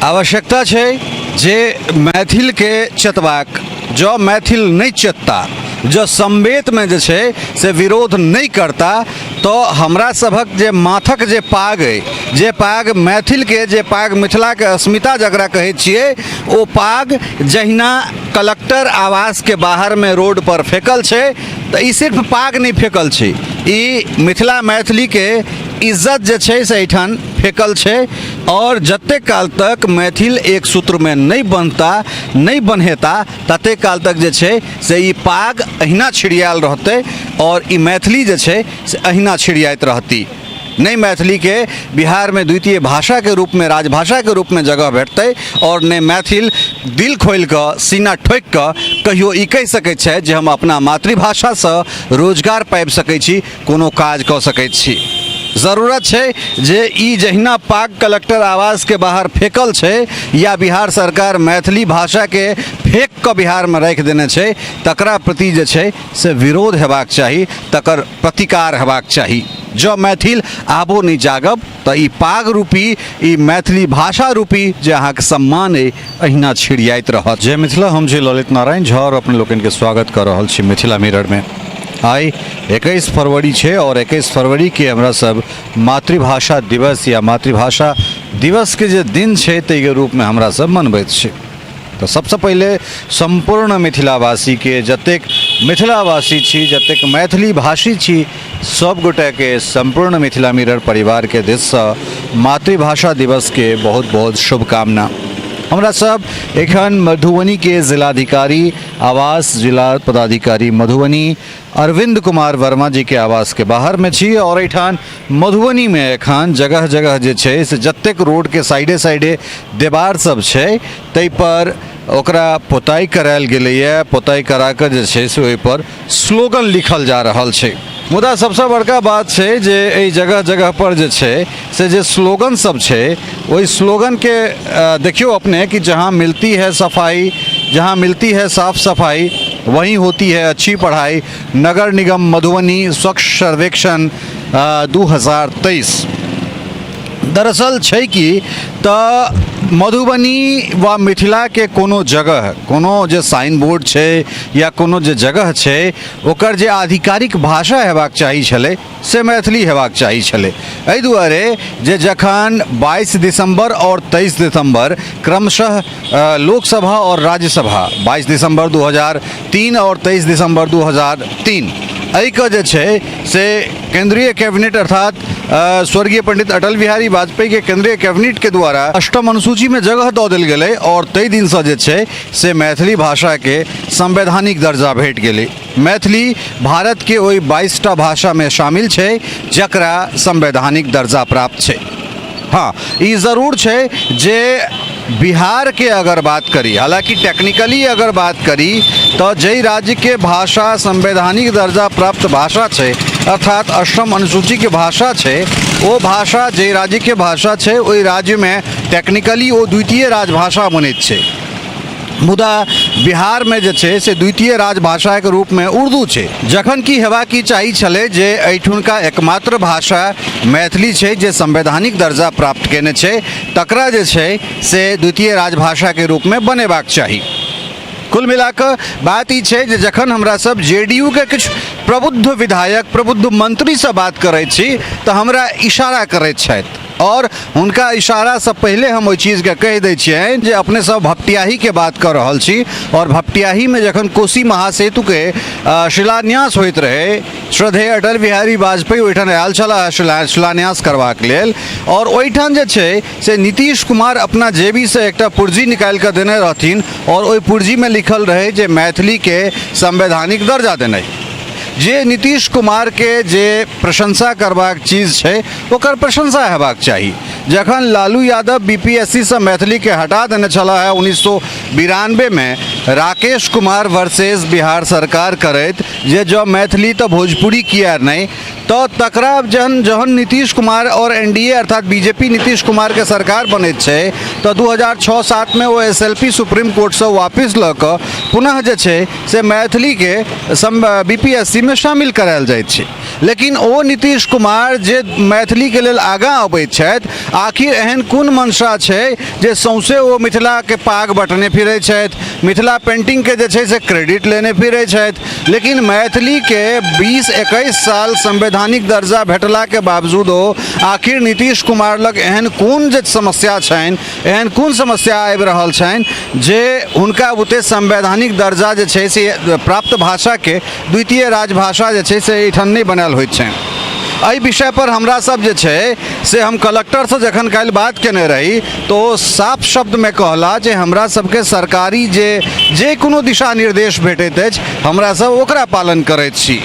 आवश्यकता छै जे मैथिलके चेतबाक। जँ मैथिल नहि चेतता, जँ संवेतमे जे छै से विरोध नहि करता, तऽ हमरा सभक जे माथक जे पाग अइ, जे पाग मैथिलके, जे पाग मिथिलाके अस्मिता जकरा कहै छियै, ओ पाग जहिना कलेक्टर आवासके बाहरमे रोडपर फेकल छै, तऽ ई सिर्फ पाग नहि फेकल छै, ई मिथिला मैथिलीके इज्जत जे छै से एहिठाम फेकल छै। आओर जतेक काल तक मैथिल एक सूत्रमे नहि बन्हता, नहि बन्हेता, ततेक काल तक जे छै से ई पाग अहिना छिड़ियायल रहतै आओर ई मैथिली जे छै से अहिना छिड़ियाइत रहती। नहि मैथिलीके बिहारमे द्वितीय भाषाके रूपमे, राजभाषाके रूपमे जगह भेटतै आओर नहि मैथिल दिल खोलि कऽ, सीना ठोकि कऽ कहियो ई कहि सकै छथि जे हम अपना मातृभाषासँ रोजगार पाबि सकै छी, कोनो काज कऽ सकै छी। जरूरत छै जे ई जहिना पाग कलेक्टर आवासके बाहर फेकल छै या बिहार सरकार मैथिली भाषाके फेक कऽ बिहारमे राखि देने छै, तकरा प्रति जे छै से विरोध हेबाक चाही, तकर प्रतिकार हेबाक चाही। जँ मैथिल आबो नहि जागब तऽ ई पाग रूपी, ई मैथिली भाषा रूपी जे अहाँके सम्मान अइ, अहिना छिड़ियाइत रहत। जय मिथिला, हम छी ललित नारायण झा और अपने लोकनिके स्वागत कऽ रहल छी मिथिला मिररमे। आइ 21 फरवरी छै और 21 फरवरीके हमरा सब मातृभाषा दिवस या मातृभाषा दिवसके जे दिन छै ताहिके रूपमे हमरा सब मनबैत छी। तऽ सबसँ पहिले सम्पूर्ण मिथिलावासीके, जतेक मिथिलावासी छी, जतेक मैथिली भाषी छी, सब गोटेके सम्पूर्ण मिथिला मिरर परिवारके दिससँ मातृभाषा दिवसके बहुत बहुत शुभकामना। हमरा सब एखन मधुबनीके जिलाधिकारी आवास, जिला पदाधिकारी मधुबनी अरविंद कुमार वर्मा जी के आवास के बाहर में छी और एहिठाम मधुबनी में एखन जगह जगह जे छै से जतेक रोड के साइडे साइडे देवार सब छै ताहि पर ओकरा पोताई करायल गेलैए। पोताई करा कऽ जे छै से ओहिपर स्लोगन लिखल जा रहल छै। मुदा सबसँ बड़का बात छै जे एहि जगह जगह पर जे छै से जे स्लोगन सब छै, ओहि स्लोगनके देखियौ अपने कि जहाँ मिलती है सफाई, जहाँ मिलती है साफ सफाई, वहीं होती है अच्छी पढ़ाई, नगर निगम मधुबनी स्वच्छ सर्वेक्षण 2023। दरअसल छै कि तऽ मधुबनी वा मिथिलाके कोनो जगह, कोनो जे साइन बोर्ड छै या कोनो जे जगह छै, ओकर जे आधिकारिक भाषा हेबाक चाही छलै से मैथिली हेबाक चाही छलै। एहि दुआरे जे जखन 22 दिसंबर आओर 23 दिसंबर क्रमशः लोकसभा आओर राज्यसभा, 22 दिसंबर 2003 आओर 23 दिसंबर 2003, एहिके जे छै से केंद्रीय कैबिनेट अर्थात स्वर्गीय पंडित अटल बिहारी वाजपेयी के केंद्रीय कैबिनेट के द्वारा अष्टम अनुसूची में जगह दऽ देल गेलै और ताहि दिनसँ जे छै से मैथिली भाषाके संवैधानिक दर्जा भेट गेलै। मैथिली भारतके ओहि 22टा भाषामे शामिल छै जकरा संवैधानिक दर्जा प्राप्त छै। हँ, ई जरूर छै जे बिहारके अगर बात करी, हालाँकि टेक्निकली अगर बात करी तऽ जाहि राज्यके भाषा संवैधानिक दर्जा प्राप्त भाषा छै, अर्थात अष्टम अनुसूचीके भाषा छै, ओ भाषा जाहि राज्यके भाषा छै ओहि राज्यमे टेक्निकली ओ द्वितीय राजभाषा बनैत छै। मुदा बिहारमे जे छै से द्वितीय राजभाषाके रूपमे उर्दू छै, जखन कि हेबाक की चाही छलै जे एहिठुनका एकमात्र भाषा मैथिली छै जे संवैधानिक दर्जा प्राप्त कयने छै, तकरा जे छै से द्वितीय राजभाषाके रूपमे बनेबाक चाही। कुल मिलाकऽ बात ई छै जे जखन हमरा सब जे डी यू के किछु प्रबुद्ध विधायक, प्रबुद्ध मंत्रीसँ बात करै छी तऽ हमरा इशारा करैत छथि और हुनका इशारासँ पहिले हम ओहि चीजके कहि दै छियनि जे अपने सब भपटियाहीके बात कऽ रहल छी और भपटियाहीमे जखन कोसी महासेतुके शिलान्यास होइत रहै, श्रद्धेय अटल बिहारी वाजपेयी ओहिठाम आयल छलाह शिलान्यास करबाक लेल और ओहिठाम जे छै से नीतीश कुमार अपना जेबीसँ एकटा पुर्जी निकालि कऽ देने रहथिन और ओहि पुर्जीमे लिखल रहै जे मैथिलीके संवैधानिक दर्जा देनाइ। जे नीतीश कुमारके जे प्रशंसा करबाक चीज छै ओकर प्रशंसा हेबाक चाही। जखन लालू यादव बी पी एस सी सँ मैथिलीके हटा देने छलाह है 1992मे, राकेश कुमार वर्सेस बिहार सरकार करैत जे जँ मैथिली तऽ भोजपुरी किया नहि, तऽ तकरा जहन जहन नीतीश कुमार आओर एन डी ए अर्थात बी जे पी नीतीश कुमारके सरकार बनैत छै तऽ 2006-7मे ओ एस एल पी सुप्रीम कोर्टसँ वापिस लऽ कऽ पुनः जे छै से मैथिलीके बी पी एस सी मे शामिल करायल जाइत छै। लेकिन ओ नीतीश कुमार जे मैथिलीके लेल आगाँ अबैत छथि, आखिर एहन कोन मंशा छै जे सौंसे ओ मिथिलाके पाग बटने फिरै छथि, मिथिला पेंटिंगके जे छै से क्रेडिट लेने फिरै छथि, लेकिन मैथिलीके 20-21 साल संवैधानिक दर्जा भेटलाके बावजूदो आखिर नीतीश कुमार लग एहन कोन जे समस्या छनि, एहन कोन समस्या आबि रहल छनि जे हुनका बुते संवैधानिक दर्जा जे छै से प्राप्त भाषाके द्वितीय राजभाषा जे छै से एहिठाम नहि बनायल होइत छनि। एहि विषयपर हमरा सब जे छै से हम कलेक्टरसँ जखन काल्हि बात केने रही तऽ ओ साफ शब्दमे कहला जे हमरा सबके सरकारी जे जे कोनो दिशा निर्देश भेटैत अछि हमरा सब ओकरा पालन करैत छी।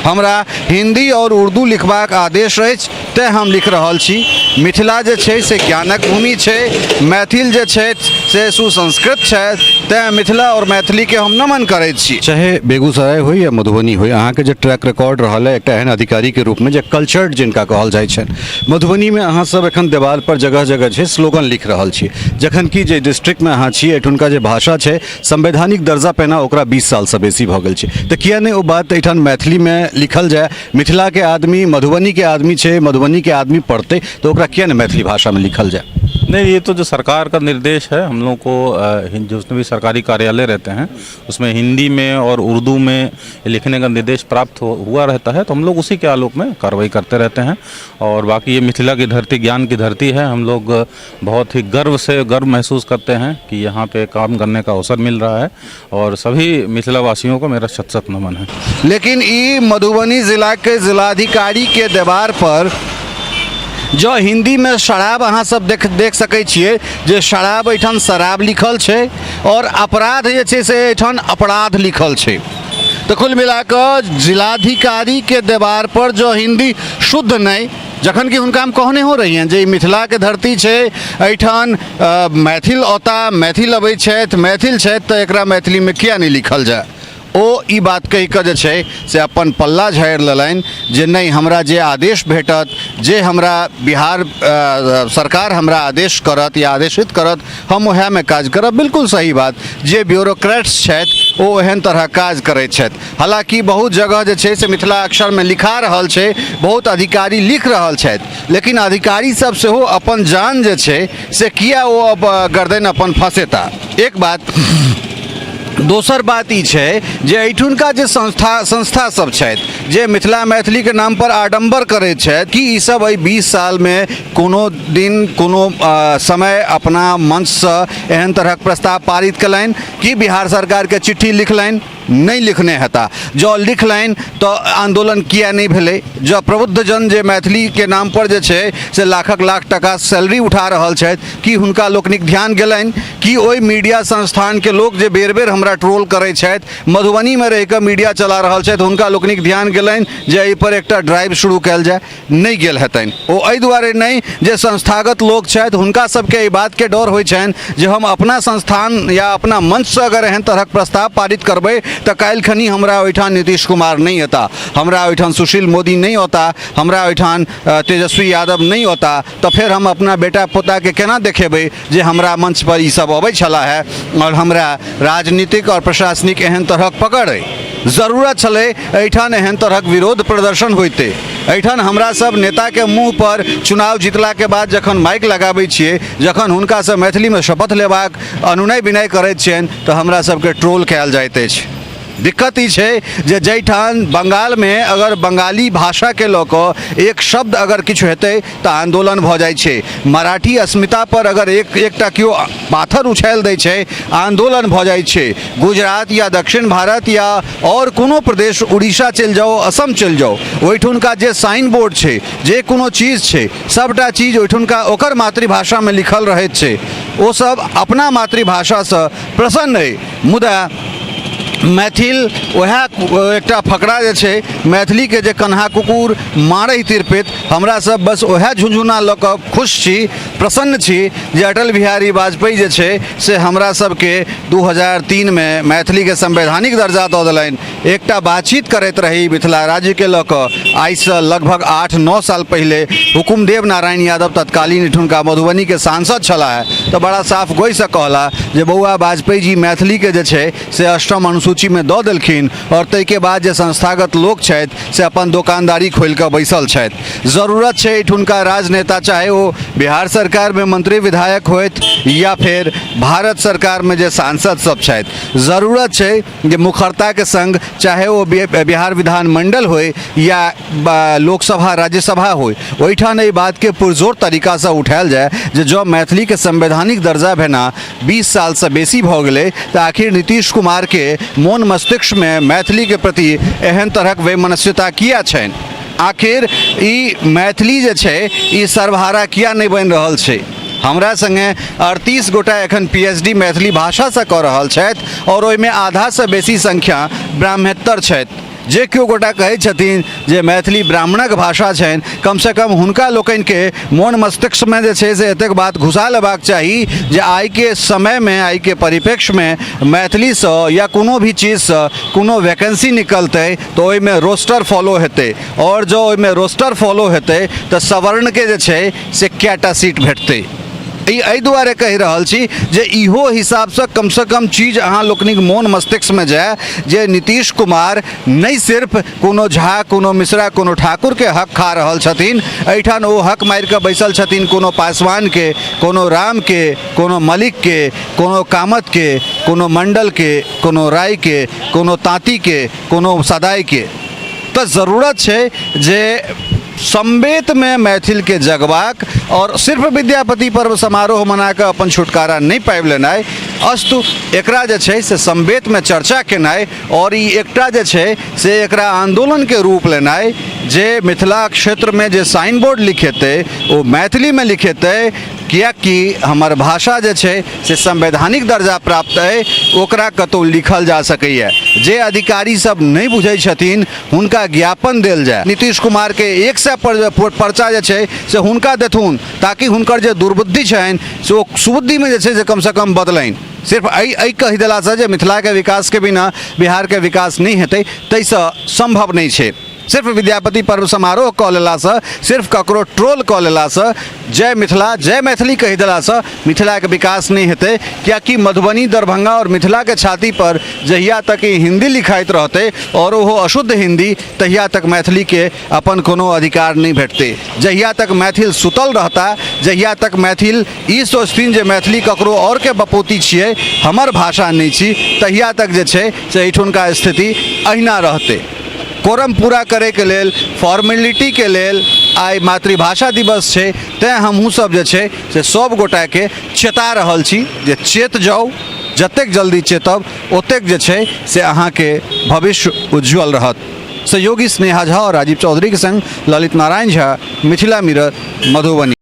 हमरा हिन्दी आओर उर्दू लिखबाक आदेश अछि तेँ हम लिख रहल छी। मिथिला जे छै से ज्ञानक भूमि छै, मैथिल जे छथि से सुसंस्कृत छथि, तेँ मिथिला आओर मैथिलीके हम नमन करैत छी। चाहे बेगूसराय होइ या मधुबनी होइ, अहाँके जे ट्रैक रिकॉर्ड रहल है एकटा एहन अधिकारीके रूपमे जे कल्चर्ड जिनका कहल जाइ छनि, मधुबनीमे अहाँ सब एखन देवाल पर जगह जगह छै स्लोगन लिख रहल छी, जखन कि जे डिस्ट्रिक्टमे अहाँ छी एहिठुनका जे भाषा छै संवैधानिक दर्जा पेना ओकरा 20 सालसँ बेसी भऽ गेल छै, तऽ किया नहि ओ बात एहिठाम मैथिलीमे लिखल जाय? मिथिलाके आदमी मधुबनीके आदमी छै, मधुबनीके आदमी पढ़तै तऽ ओकरा किया नहि मैथिली भाषामे लिखल जाय? नहीं, ये तो जो सरकार का निर्देश है हम लोगों को, जितने भी सरकारी कार्यालय रहते हैं उसमें हिंदी में और उर्दू में लिखने का निर्देश प्राप्त हुआ रहता है, तो हम लोग उसी के आलोक में कार्रवाई करते रहते हैं। और बाकी ये मिथिला की धरती ज्ञान की धरती है, हम लोग बहुत ही गर्व से गर्व महसूस करते हैं कि यहाँ पे काम करने का अवसर मिल रहा है और सभी मिथिलावासियों को मेरा शत शत नमन है। लेकिन ई मधुबनी जिला के जिलाधिकारी के दीवार पर जो हिंदी में शराब अहाँ सब देख सकै छियै जे शराब एहिठाम शराब लिखल छै और अपराध जे छै से एहिठाम अपराध लिखल छै। तऽ कुल मिला कऽ जिलाधिकारी के दीवार पर जो हिंदी शुद्ध नहि, जखन कि हुनका हम कहने हो रहियनि जे ई मिथिलाके धरती छै, एहिठाम मैथिल औता, मैथिल अबै छथि, मैथिल छथि, तऽ एकरा मैथिलीमे किया नहि लिखल जाय? ओ ई बात कहि कऽ जे छै से अपन पल्ला झाड़ि लेलनि जे नहि, हमरा जे आदेश भेटत, जे हमरा बिहार सरकार हमरा आदेश करत या आदेशित करत, हम उएहमे काज करब। बिल्कुल सही बात, जे ब्यूरोक्रेट्स छथि ओ एहन तरहक काज करैत छथि। हालाँकि बहुत जगह जे छै से मिथिला अक्षरमे लिखा रहल छै, बहुत अधिकारी लिख रहल छथि, लेकिन अधिकारी सब सेहो अपन जान जे छै से किया ओ अब गर्दन अपन फँसेता। एक बात। दोसर बात ई छै जे एहिठुनका जे संस्था सब छथि जे मिथिला मैथिलीके नामपर आडम्बर करैत छथि, कि ई सब एहि 20 सालमे कोनो दिन कोनो समय अपना मंचसँ एहन तरहक प्रस्ताव पारित कयलनि कि बिहार सरकारके चिट्ठी लिखलनि? नहि लिखने हेता। जँ लिखलनि तऽ आन्दोलन किया नहि भेलै? जँ प्रबुद्धजन जे मैथिलीके नामपर जे छै से लाखक लाख टका सैलरी उठा रहल छथि, कि हुनका लोकनिक ध्यान गेलनि? कि ओहि मीडिया संस्थानके लोक जे बेर बेर हमरा ट्रोल करै छथि, मधुबनीमे रहिकऽ मीडिया चला रहल छथि, हुनका लोकनिक ध्यान गेलनि जे एहिपर एकटा ड्राइव शुरू कयल जाय? नहि गेल हेतनि। ओ एहि दुआरे नहि जे संस्थागत लोक छथि, हुनका सबके एहि बातके डर होइ छनि जे हम अपना संस्थान या अपना मंचसँ अगर एहन तरहक प्रस्ताव पारित करबै तऽ काल्हि खनी हमरा ओहिठाम नीतीश कुमार नहि एता, हमरा ओहिठाम सुशील मोदी नहि औता, हमरा ओहिठाम तेजस्वी यादव नहि औता, तऽ फेर हम अपना बेटा पोताके केना देखेबै जे हमरा मंचपर ई सब अबै छलाह है आओर हमरा राजनीतिक आओर प्रशासनिक एहन तरहक पकड़ अइ। जरूरत छलै एहिठाम एहन तरहक विरोध प्रदर्शन होइतै। एहिठाम हमरा सब नेताके मुँह पर चुनाव जीतलाके बाद जखन माइक लगाबै छियै, जखन हुनकासँ मैथिलीमे शपथ लेबाक अनुनय विनय करैत छियनि, तऽ हमरा सबके ट्रोल कयल जाइत अछि। दिक्कत ई छै जे जाहिठाम बंगालमे अगर बंगाली भाषाके लऽ कऽ एक शब्द अगर किछु हेतै तऽ आन्दोलन भऽ जाइ छै, मराठी अस्मिता पर अगर एकटा केओ पाथर उछालि दै छै आन्दोलन भऽ जाइ छै, गुजरात या दक्षिण भारत या आओर कोनो प्रदेश, उड़ीसा चलि जाउ, असम चलि जाउ, ओहिठुनका जे साइन बोर्ड छै, जे कोनो चीज छै, सभटा चीज ओहिठुनका ओकर मातृभाषामे लिखल रहैत छै। ओसभ अपना मातृभाषासँ प्रसन्न अइ, मुदा मैथिल वएह एकटा फकरा जे छै मैथिलीके जे कन्हा कुकुर मारै तिरपित, हमरा सब बस वएह झुनझुना लऽ कऽ खुश छी, प्रसन्न छी जे अटल बिहारी वाजपेयी जे छै से हमरा सबके 2003मे मैथिलीके संवैधानिक दर्जा दऽ देलनि। एकटा बातचीत करैत रही मिथिला राज्यके लऽ कऽ आइसँ लगभग 8-9 साल पहिले, हुकुमदेव नारायण यादव तत्कालीन एठुनका मधुबनीके सांसद छलाह, तऽ बड़ा साफ गोइसँ कहला जे बौआ वाजपेयी जी मैथिलीके जे छै से अष्टम अनुसूची अनुसूचीमे दऽ देलखिन आओर ताहिके बाद जे संस्थागत लोक छथि से अपन दोकानदारी खोलि कऽ बैसल छथि। जरूरत छै एहिठुनका राजनेता, चाहे ओ बिहार सरकारमे मंत्री विधायक होथि या फेर भारत सरकारमे जे सांसद सब छथि, जरूरत छै जे मुखरताके संग चाहे ओ बिहार विधानमंडल होइ या लोकसभा राज्यसभा होइ, ओहिठाम एहि बातके पुरजोर तरीकासँ उठायल जाय जे जँ मैथिलीके संवैधानिक दर्जा भेना 20 सालसँ बेसी भऽ गेलै तऽ आखिर नीतीश कुमारके मोन मस्तिष्कमे मैथिलीके प्रति एहन तरहक वैमनस्यता किया छनि? आखिर ई मैथिली जे छै ई सर्वहारा किया नहि बनि रहल छै? हमरा सङ्गे 38 गोटा एखन PhD Maithili भाषासँ कऽ रहल छथि आओर ओहिमे आधासँ बेसी संख्या ब्राह्मणेतर छथि। जे केओ गोटा कहै छथिन जे मैथिली ब्राह्मणक भाषा छनि, कमसँ कम हुनका लोकनिके मोन मस्तिष्कमे जे छै से एतेक बात घुसा लेबाक चाही जे आइके समयमे, आइके परिप्रेक्ष्यमे मैथिलीसँ या कोनो भी चीजसँ कोनो वैकेन्सी निकलतै तऽ ओहिमे रोस्टर फॉलो हेतै, आओर जँ ओहिमे रोस्टर फॉलो हेतै तऽ सवर्णके जे छै से कएटा सीट भेटतै। ई एहि दुआरे कहि रहल छी जे इहो हिसाबसँ कमसँ कम चीज अहाँ लोकनिक मोन मस्तिष्कमे जाय जे नीतीश कुमार नहि सिर्फ कोनो झा, कोनो मिश्रा, कोनो ठाकुरके हक खा रहल छथिन, एहिठाम ओ हक मारिकऽ बैसल छथिन कोनो पासवानके, कोनो रामके, कोनो मलिकके, कोनो कामतके, कोनो मण्डलके, कोनो रायके, कोनो ताँतीके, कोनो सदाइके। तऽ जरूरत छै जे संवेतमे मैथिलके जगबाक आओर सिर्फ विद्यापति पर्व समारोह मनाकऽ अपन छुटकारा नहि पाबि लेनाइ। अस्तु, एकरा जे छै से संवेतमे चर्चा केनाइ आओर ई एकटा जे छै से एकरा आन्दोलनके रूप लेनाइ जे मिथिला क्षेत्रमे जे साइन बोर्ड लिखेतै ओ मैथिलीमे लिखेतै, किएकि हमर भाषा जे छै से संवैधानिक दर्जा प्राप्त अइ, ओकरा कतहु लिखल जा सकैए। जे अधिकारी सब नहि बुझै छथिन हुनका ज्ञापन देल जाय। नीतीश कुमारके 100 पर्चा जे छै से हुनका देथुन, ताकि हुनकर जे दुर्बुद्धि छनि से ओ सुबुद्धिमे जे छै से कमसँ कम बदलनि। सिर्फ एहि कहि देलासँ जे मिथिलाके विकासके बिना बिहारके विकास नहि हेतै, ताहिसँ सम्भव नहि छै। सिर्फ विद्यापति पर्व समारोह कऽ लेलासँ, सिर्फ ककरो ट्रोल कऽ लेलासँ, जय मिथिला जय मैथिली कहि देलासँ मिथिलाके विकास नहि हेतै। किएकि मधुबनी, दरभंगा आओर मिथिलाके छातीपर जहिया तक ई हिन्दी लिखाइत रहतै आओर ओहो अशुद्ध हिन्दी, तहिया तक मैथिलीके अपन कोनो अधिकार नहि भेटतै। जहिया तक मैथिल सुतल रहता, जहिया तक मैथिल ई सोचथिन जे मैथिली ककरो आओरके बपौती छियै, हमर भाषा नहि छी, तहिया तक जे छै से एहिठुनका स्थिति अहिना रहतै। कोरम पूरा करैके लेल, फॉर्मेलिटीके लेल आइ मातृभाषा दिवस छै, तैँ हमहूँ सब जे छै से सब गोटाके चेता रहल छी जे चेत जाउ। जतेक जल्दी चेतब ओतेक जे छै से अहाँके भविष्य उज्ज्वल रहत। सहयोगी स्नेहा झा और राजीव चौधरी के संग ललित नारायण झा, मिथिला मिरर, मधुबनी।